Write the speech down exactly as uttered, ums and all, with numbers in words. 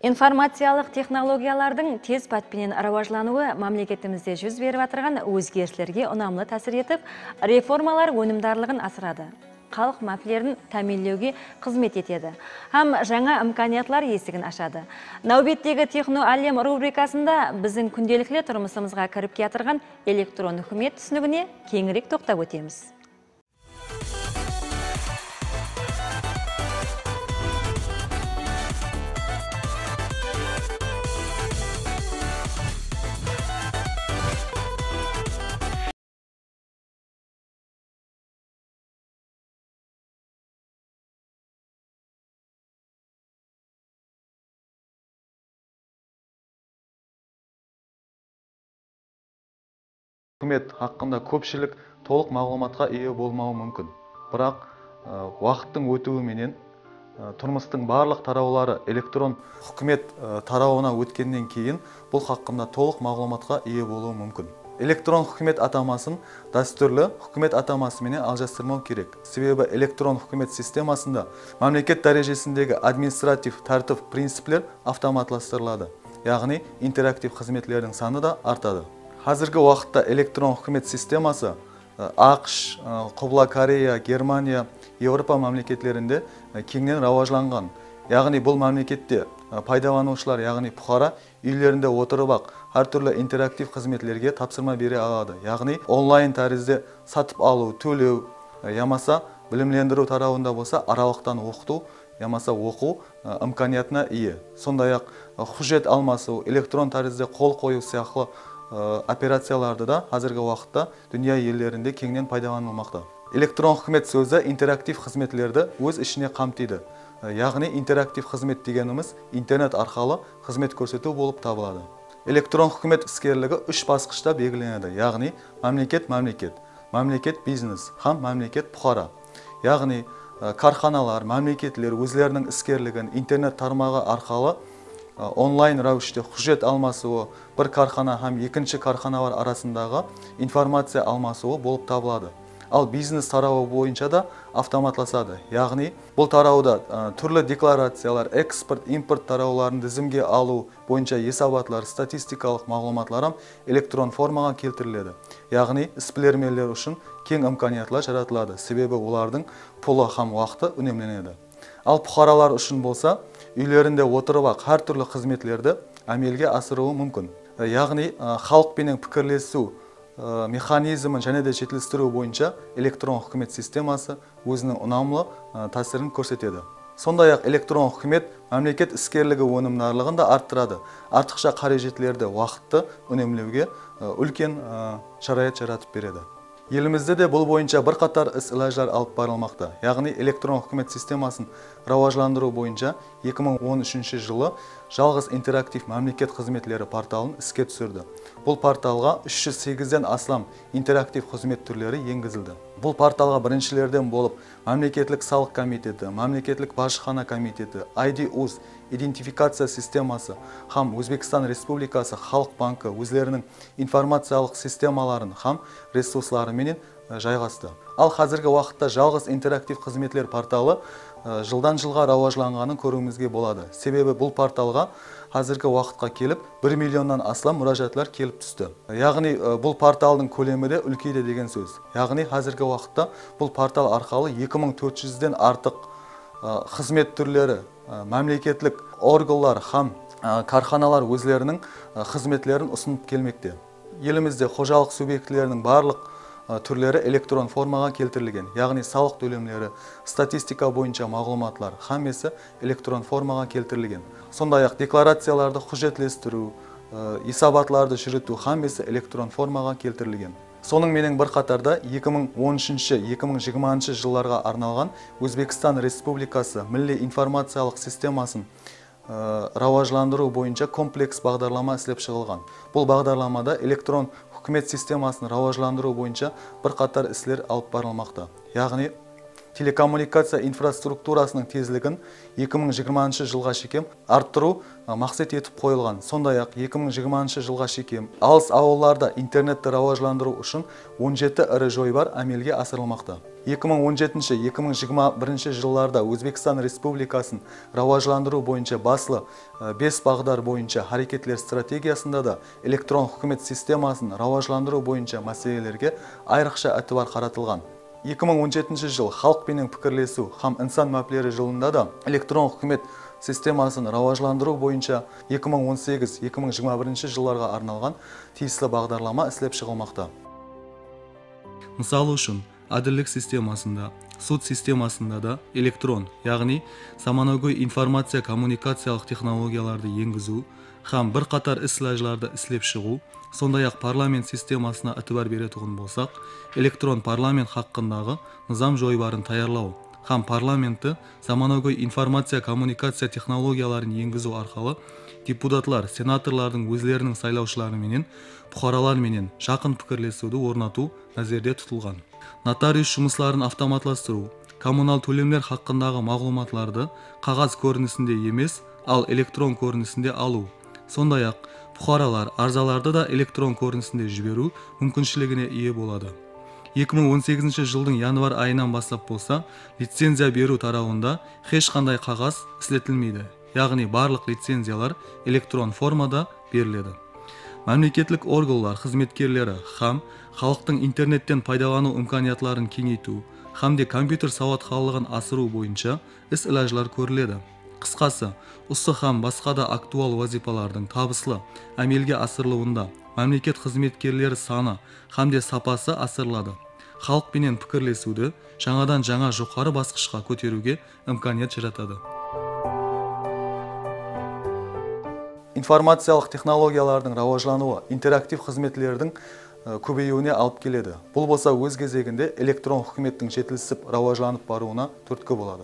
Informaciyalıq texnologiyalardıń tez pát penen rawajlanıwı mámleketimizde júz berip atırǵan ózgerislerge unamlı tásir etip, reformalar ónimdarlıǵın asıradı, xalıq máplerin támiyinlewge xızmet etedi hám jańa imkaniyatlar esigin ashadı. Náwbettegi Texno-álem rubrikasında biziń kúndelikli turmısımızǵa kirip kiyatırǵan elektron húkimet túsinigine keńirek toqtap ótemiz. Húkimet haqqında kópshilik tolıq maǵlıwmatqa iye bolmawı múmkin. Biraq, ı, waqıttıń ótiwi menen, ı, turmıstıń barlıq tarawları elektron húkimet, ı, tarawına ótkennen keyin bul haqqında tolıq maǵlıwmatqa iye bolıwı múmkin. Elektron húkimet atamasın dástúrli húkimet ataması menen aljastırmaw kerek. Sebebi elektron húkimet sistemasında mámleket dárejesindegi administrativ tártip principler avtomatlastırıladı, yaǵnıy interaktiv xızmetlerdiń sanı da artadı. Házirgi waqıtta elektron húkimet sisteması, ı, AQSh, ı, Qubla Koreya, Germaniya, Evropa mámleketlerinde, ı, keńnen rawajlanǵan. Yaǵnıy bul mámlekette, ı, paydalanıwshılar, yaǵnıy puqara úylerinde otırıp-aq hár túrli interaktiv xızmetlerge tapsırma bere aladı. Yaǵnıy onlayn tárizde satıp alıw, tólew, e, yamasa bilimlendiriw tarawında bolsa aralıqtan oqıtıw yamasa oqıw, e, imkaniyatına iye. Sonday-aq, e, hújjet almasıw, elektron tárizde qol qoyıw sıyaqlı, e, operaciyalardı da házirgi waqıtta dúnya ellerinde keńnen paydalanılmaqta. Elektron húkimet sózi interaktiv xızmetlerdi óz ishine qamtıydı. E, yaǵnıy interaktiv xızmet degenimiz internet arqalı xızmet kórsetiw bolıp tabıladı. Elektron húkimet iskerligi úsh basqıshta belgilenedi, yaǵnıy mámleket-mámleket, mámleket-biznes hám mámleket-puqara. Yaǵnıy, e, kárxanalar, mámleketler ózleriniń iskerligin internet tarmaǵı arqalı, e, onlayn ráwishte hújjet almasıwı, bir kárxana hám ekinshi kárxanalar arasındaǵı informaciya almasıwı bolıp tabıladı. Al biznes tarawı boyınsha da avtomatlasadı. Yaǵnıy, bul tarawda, ı, túrli deklaraciyalar, eksport, import tarawların dizimge alıw boyınsha esabatlar, statistikalıq maǵlıwmatlar hám elektron formaǵa keltiriledi. Yaǵnıy, isbilermenler ushın keń imkaniyatlar jaratıladı, sebebi olardıń pulı hám waqtı únemlenedi. Al puqaralar ushın bolsa, úylerinde otırıp-aq hár túrli xızmetlerdi ámelge asırıwı múmkin. Yaǵnıy, ı, xalıq penen pikirlesiw, ı, mexanizmin jáne de jetilistiriw boyınsha elektron húkimet sisteması óziniń unamlı, ı, tásirin kórsetedi. Sonday-aq, elektron húkimet mámleket iskerligi ónimdarlıǵın da arttıradı, artıqsha qárejetlerdi, waqıttı únemlewge, ı, úlken, ı, sharayat jaratıp beredi. Elimizde de bul boyınsha bir qatar is-ilajlar alıp barılmaqta, yaǵnıy elektron húkimet sistemasın rawajlandırıw boyınsha eki mıń on úshinshi jılı Jalǵız interaktiv mámleket xızmetleri portalın iske túsirdi. Bul portalǵa úsh júz segizden aslam interaktiv xızmet túrleri engizildi. Bul portalǵa birinshilerden bolıp Mámleketlik salıq komiteti, Mámleketlik bajıxana komiteti, I D U S, identifikaciya sisteması hám Ózbekstan Respublikası Xalıq banki ózleriniń informaciyalıq sistemaların hám resursları menen, e, jayǵastı. Al házirgi waqıtta jalǵız interaktiv xızmetler portalı, e, jıldan-jılǵa rawajlanǵanın kóriwimizge boladı. Sebebi bul portalǵa házirgi waqıtqa kelip bir millionnan aslam múrájatlar kelip tústi. Yaǵnıy, e, bul portaldıń kólemi de úlkeydi degen sóz. Yaǵnıy házirgi waqıtta bul portal arqalı eki mıń tórt júzden artıq, e, xızmet túrleri, e, mámleketlik organlar hám, e, kárxanalar ózleriniń, e, xızmetlerin usınıp kelmekte. Elimizde xojalıq subektleriniń barlıq, ı, túrleri elektron formaǵa keltirilgen, yaǵnıy salıq tólemleri, statistika boyınsha maǵlıwmatlar, hámmesi elektron formaǵa keltirilgen. Sonday-aq, deklaraciyalardı hújjetlestiriw, ı, esabatlardı júritiw, hámmesi elektron formaǵa keltirilgen. Sonıń menen bir qatarda, eki mıń on úshinshi, eki mıń jigirmanshı jıllarǵa arnalǵan Ózbekstan Respublikası milliy informaciyalıq sistemasın ı, rawajlandırıw boyınsha kompleks baǵdarlama islep shıǵılǵan. Bul baǵdarlamada elektron húkimet sistemasın rawajlandırıw boyınsha bir qatar isler alıp barılmaqta. Yaǵnıy, Telekommunikaciya infrastrukturasınıń tezligin eki mıń jigirmanshı jılǵa shekem arttırıw, a, maqset etip qoyılǵan. Sonday-aq, eki mıń jigirmanshı jılǵa shekem alıs awıllarda internetti rawajlandırıw ushın on jeti iri joybar ámelge asırılmaqta. Eki mıń on jetinshi, eki mıń jigirma birinshi jıllarda Ózbekstan Respublikasın rawajlandırıw boyınsha baslı, e, bes baǵdar boyınsha háreketler strategiyasında da elektron húkimet sistemasın rawajlandırıw boyınsha máselelerge ayrıqsha itibar qaratılǵan. Eki mıń on jetinshi jıl xalıq penen pikirlesiw hám insan mápleri jılında da elektron húkimet sistemasın rawajlandırıw boyınsha eki mıń on segiz, eki mıń jigirma birinshi jıllarǵa arnalǵan tiyisli baǵdarlama islep shıǵılmaqta. Mısalı ushın, ádillik sistemasında, sud sistemasında da elektron, yaǵnıy zamanagóy informaciya-kommunikaciyalıq texnologiyalardı engiziw hám bir qatar is-ilajlardı islep shıǵıw, sonday-aq, parlament sistemasına itibar beretuǵın bolsaq, elektron parlament haqqındaǵı nızam joybarın tayarlaw hám parlamentti zamanagóy informaciya-kommunikaciya texnologiyaların engiziw arqalı deputatlar, senatorlardıń ózleriniń saylawshıları menen puqaralar menen jaqın pikirlesiwdi ornatıw názerde tutılǵan. Notarius jumısların avtomatlastırıw, kommunal tólemler haqqındaǵı maǵlıwmatlardı qaǵaz kórinisinde emes, al elektron kórinisinde alıw, sonday-aq, puqaralar arzalardı da elektron kórinisinde jiberiw múmkinshiligine iye boladı. Eki mıń on segizinshi jıldıń yanvar ayınan baslap bolsa licenziya beriw tarawında hesh qanday qaǵaz isletilmeydi, yaǵnıy barlıq licenziyalar elektron formada beriledi. Mámleketlik organlar xızmetkerleri hám xalıqtıń internetten paydalanıw imkaniyatların keńeytiw hám de kompyuter sawatxanlıǵın asırıw boyınsha is-ilajlar kóriledi. Qısqası, usı hám basqa da aktual wazıypalardıń tabıslı ámelge asırılıwında mámleket xızmetkerleri sanı hám de sapası asırıladı. Xalıq penen pikirlesiwdi jańadan jańa joqarı basqıshqa kóteriwge imkaniyat jaratadı. Informaciyalıq texnologiyalardıń rawajlanıwı interaktiv xızmetlerdiń, e, kóbeyiwine alıp keledi. Bul bolsa óz gezeginde elektron húkimettiń jetilisip rawajlanıp barıwına túrtki boladı.